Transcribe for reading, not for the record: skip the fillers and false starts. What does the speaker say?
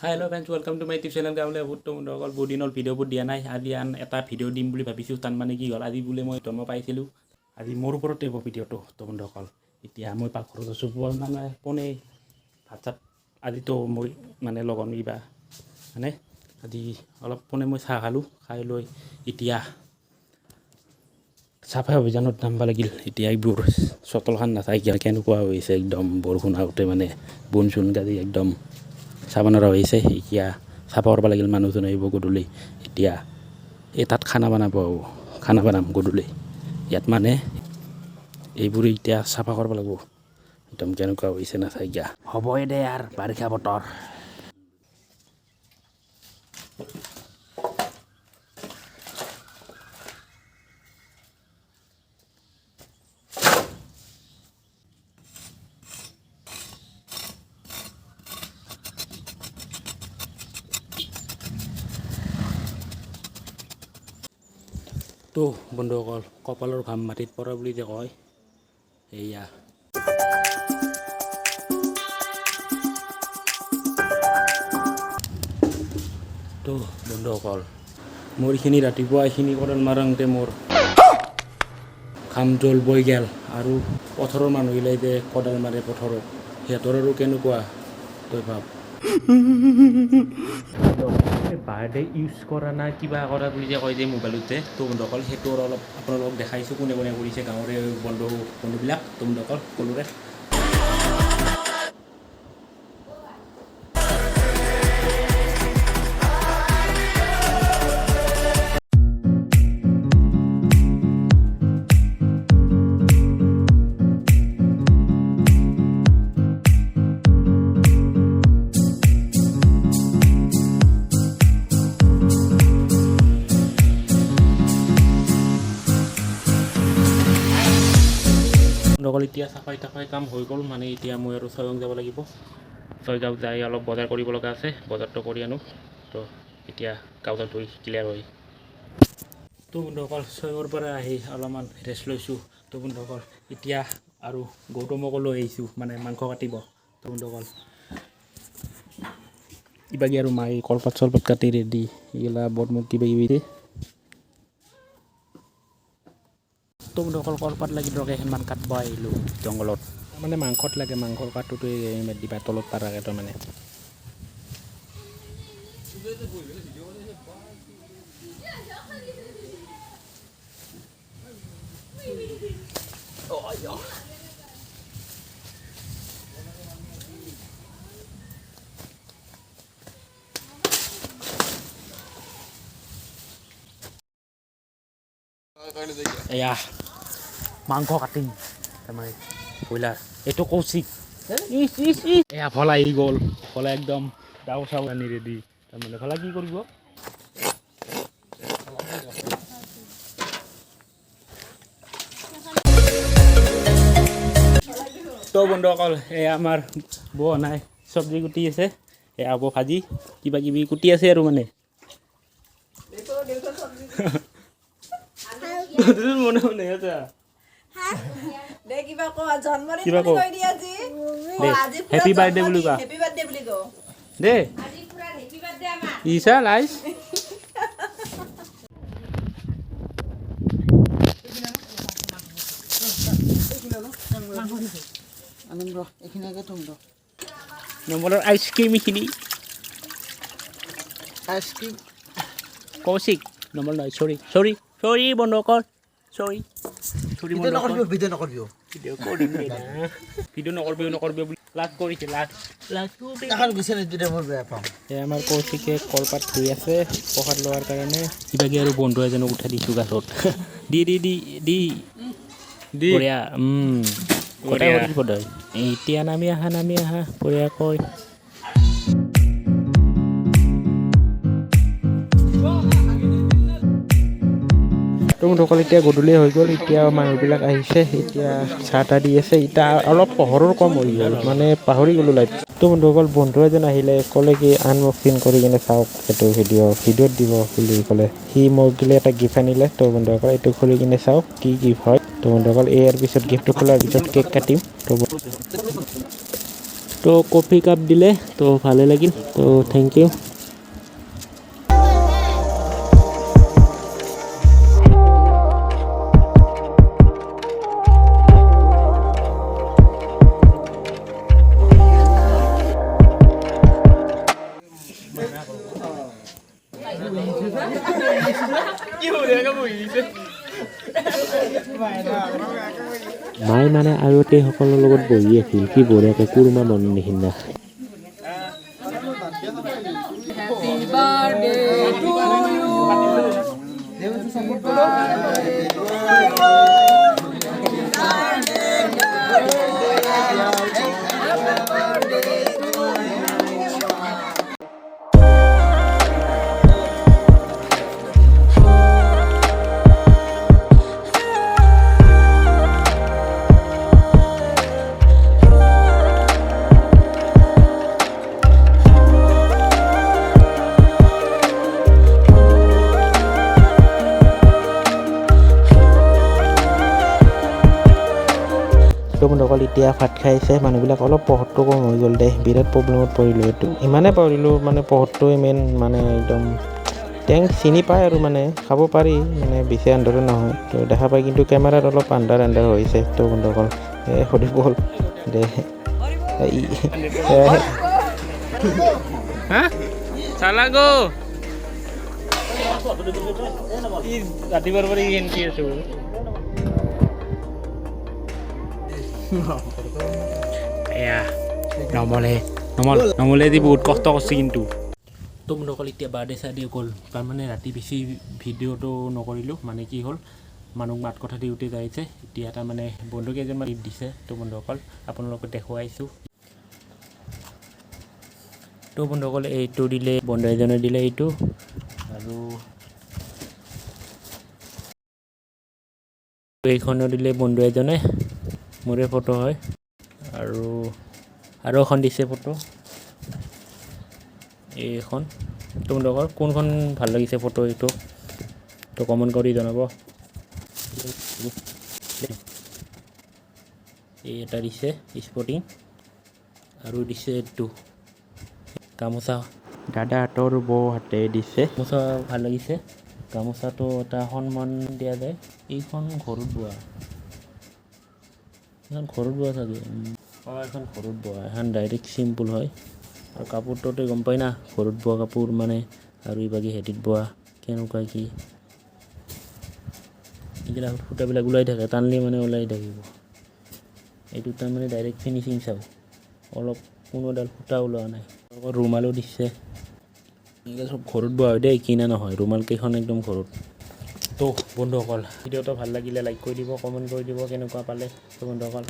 Hi hello friends, welcome to my YouTube channel গাঁৱলীয়া ভূত। বন্ধুসকল, বহুত দিনৰ ভিডিঅ'বোৰ দিয়া নাই। আজি আন এটা ভিডিঅ' দিম বুলি ভাবিছোঁ। তাৰ মানে কি হ'ল, আজি বোলে মই জন্ম পাইছিলোঁ, আজি মোৰ ওপৰতে হ'ব ভিডিঅ'টো। তো বন্ধুসকল, এতিয়া মই পাকঘৰত আছোঁ, মানে পোনে ভাত চাত আজিতো মই মানে লগন কিবা মানে আজি অলপ পোনে মই চাহ খালোঁ, খাই লৈ এতিয়া চাফাই অভিযানত নামিব লাগিল। এতিয়া এইবোৰ চোতালখন নাচাই কেনেকুৱা হৈছে, একদম বৰষুণ আহোঁতে মানে বোন চোন গাজি একদম চাব নোৱাৰা হৈছে। এতিয়া চাফা কৰিব লাগিল, মানুহজন আহিব গধূলি। এতিয়া এই তাত খানা বনাব, খানা বনাম গধূলি। ইয়াত মানে এইবোৰ এতিয়া চাফা কৰিব লাগিব, একদম কেনেকুৱা হৈছে নাচাই গিয়া হ'বই দে আৰু বাৰিষা বতৰ। তো বন্ধুসকল, কপালৰ ঘাম মাটিত পৰা বুলি যে কয়, এয়া তো বন্ধুসকল, মোৰ এইখিনি ৰাতিপুৱা এইখিনি কোদাল মাৰোঁতে মোৰ ঘাম জল বৈ গ'ল। আৰু পথাৰৰ মানুহগিলাই যে কোদাল মাৰে পথাৰত, সিহঁতৰ আৰু কেনেকুৱা তই ভাব। বাৰ্থডে ইউজ কৰা না কিবা কৰা বুলি যে কয় যে মোবাইলতে, তো বন্ধুসকল, সেইটো অলপ আপোনালোকক দেখাইছোঁ কোনে কোনে কৰিছে, গাঁৱৰে বন্ধুবিলাক। তো বন্ধুসকল, সকলোৰে বন্ধুসকল, এতিয়া চাফাই তাফাই কাম হৈ গ'ল। মানে এতিয়া মই আৰু ছয়গাঁও যাব লাগিব। ছয়গাঁও যাই অলপ বজাৰ কৰিব লগা আছে, বজাৰটো কৰি আনো। তো এতিয়া গাঁও ধুই ক্লিয়াৰ হৈ। তো বন্ধুসকল, ছয়গাঁৱৰ পৰা আহি অলপমান ৰেষ্ট লৈছোঁ। তো বন্ধুসকল, এতিয়া আৰু গৌতমকো লৈ আহিছোঁ, মানে মাংস কাটিব। তো বন্ধুসকল, কিবাকি আৰু মায়ে কলপাত চলপাত কাটি ৰেডি, এইগিলা বটমুখ কিবা কিবি। তো বন্ধুসকল, কলপাত লাগি ধৰক এখনমান কাটিব আহিলোঁ জংঘলত। মানে মাংসত লাগে, মাংসৰ কাটোতে দিবা তলত পাৰাকে তাৰমানে। এয়া মাংস কাটিম, তাৰমানে ব্ৰইলাৰ। এইটো কৌশিক। এয়া ফলা আহি গ'ল, ফলা একদম দাও চাও আনি ৰেডি। তাৰমানে ফলা কি কৰিব। তো বন্ধুসকল, এয়া আমাৰ বৌ নাই চব্জি কুটি আছে, এয়া হ'ব ভাজি কিবা কিবি কুটি আছে আৰু মানে মনে মনে আছে। দে কিবা ক, জন্মদিন কিবা বুলি ক। কৈ দি আজি। দে, অ, আজি খুৰাৰ happy birthday বুলি জন্মদিন, কোৱা। হেপী বাৰ্থডে বুলি কও। দে ইছা লাইছ। আনিম ৰ, এইখিনি আগে থ'ম ৰ। নম্বৰৰ আইচক্ৰীম এইখিনি। আইচক্ৰীম। কৌশিক নম্বৰ নহয়, চৰি চৰি চৰি বন্ধুসকল, চৰি চৰি। ভিডিঅ' নকৰিবি, ভিডিঅ' নকৰিবি। ভিডিঅ' কৰিম দে না। ভিডিঅ' নকৰিবি নকৰিবি বুলি লাজ কৰিছে, লাজ লাজ। এখন গুচি নিদিবি দে, মই বেয়া পাওঁ। এই আমাৰ কৌশিকে কলপাত ধুই আছে প্ৰসাদ লোৱাৰ কাৰণে। কিবাকি আৰু বন্ধু এজনক উঠাই দিছোঁ গাছত। দি দি দি দি দি। বঢ়িয়া। সদায় এতিয়া নামি আহা, নামি আহা বঢ়িয়াকৈ। তো বন্ধুসকল, এতিয়া গধূলি হৈ গ'ল, এতিয়া মানুহবিলাক আহিছে, এতিয়া চাহ তাহ দি আছে। এতিয়া অলপ পোহৰৰ কম হৈ গ'ল, মানে পাহৰি গ'লোঁ লাইট। তো বন্ধুসকল, বন্ধু এজন আহিলে, ক'লে কি আনবক্সিং কৰি কিনে চাওক এইটো ভিডিঅ', ভিডিঅ'ত দিব বুলি ক'লে। সি মোক দিলে এটা গিফ্ট আনিলে। তো বন্ধুসকল, এইটো খুলি কিনে চাওক কি গিফ্ট হয়। তো বন্ধুসকল, ইয়াৰ পিছত গিফ্টটো খোলাৰ পিছত কেক কাটিম। তো তো কফি কাপ দিলে, তো ভালে লাগিল, তো thank U. মায়ে মানে আগতে সকলৰ লগত বহি আছিল, কি বঢ়িয়াকৈ কুৰমা মন নিচিনা। তো বন্ধুসকল, এতিয়া ভাত খাইছে মানুহবিলাক। অলপ পোহৰটো কম হৈ গ'ল দে, বিৰাট প্ৰব্লেমত পৰিলোঁ। এইটো ইমানেই পৰিলোঁ মানে পোহৰটো ইমান মানে একদম টেংক চিনি পায় আৰু মানে খাব পাৰি, মানে বেছি আন্ধাৰো নহয়, তো দেখা পায়, কিন্তু কেমেৰাত অলপ আন্ধাৰ আন্ধাৰ হৈছে। তো বন্ধুসকল, এই হৰি বল দে। এই চালাগো ৰাতিপুৱাৰ পৰা এনকি আছো। এয়া নমলে নমল নমলে দি বহুত কষ্ট কৰিছে কিন্তু। তো বন্ধুসকল, এতিয়া বাৰ্থডে চাৰ্থডে গ'ল, তাৰমানে ৰাতি বেছি ভিডিঅ'টো নকৰিলোঁ, মানে কি হ'ল, মানুহক মাত কথা দিওঁতে যাইছে। এতিয়া তাৰমানে বন্ধু কেইজনমান গিফ্ট দিছে, তো বন্ধুসকল আপোনালোকক দেখুৱাইছোঁ। তো বন্ধুসকল, এইটো দিলে বন্ধু এজনে দিলে এইটো, আৰু এইখনো দিলে বন্ধু এজনে, মোৰে ফটো হয়। আৰু আৰু এখন দিছে ফটো, এইখন। তো বন্ধুসকল, কোনখন ভাল লাগিছে ফটো এইটো তো কমেণ্ট কৰি জনাব। এই এটা দিছে স্পৰ্টিং, আৰু দিছে এইটো গামোচা, দাদাহঁতৰ বৌহঁতে দিছে গামোচা, ভাল লাগিছে গামোচাটো, এটা সন্মান দিয়া যায়। এইখন ঘৰত বোৱা, এইখন ঘৰত বোৱা চাগে। অঁ, এখন ঘৰত বোৱা, এখন ডাইৰেক্ট চিম্পুল হয়। আৰু কাপোৰটোতে গম পাই না, ঘৰত বোৱা কাপোৰ মানে আৰু ইবাগি হেৰিত বোৱা কেনেকুৱা কি। এইগিলা সূতাবিলাক ওলাই থাকে, টানলি মানে ওলাই থাকিব। এইটো তাৰমানে ডাইৰেক্ট ফিনিচিং চাওঁ, অলপ কোনো এডাল সূতা ওলোৱা নাই। আকৌ ৰুমালো দিছে, এইগিলা চব ঘৰত বোৱা হয় দেই, কিনা নহয়। ৰুমাল কেইখন একদম ঘৰত। তো বন্ধুসকল, ভিডিঅ'টো ভাল লাগিলে লাইক কৰি দিব, কমেণ্ট কৰি দিব কেনেকুৱা পালে। তো বন্ধুসকল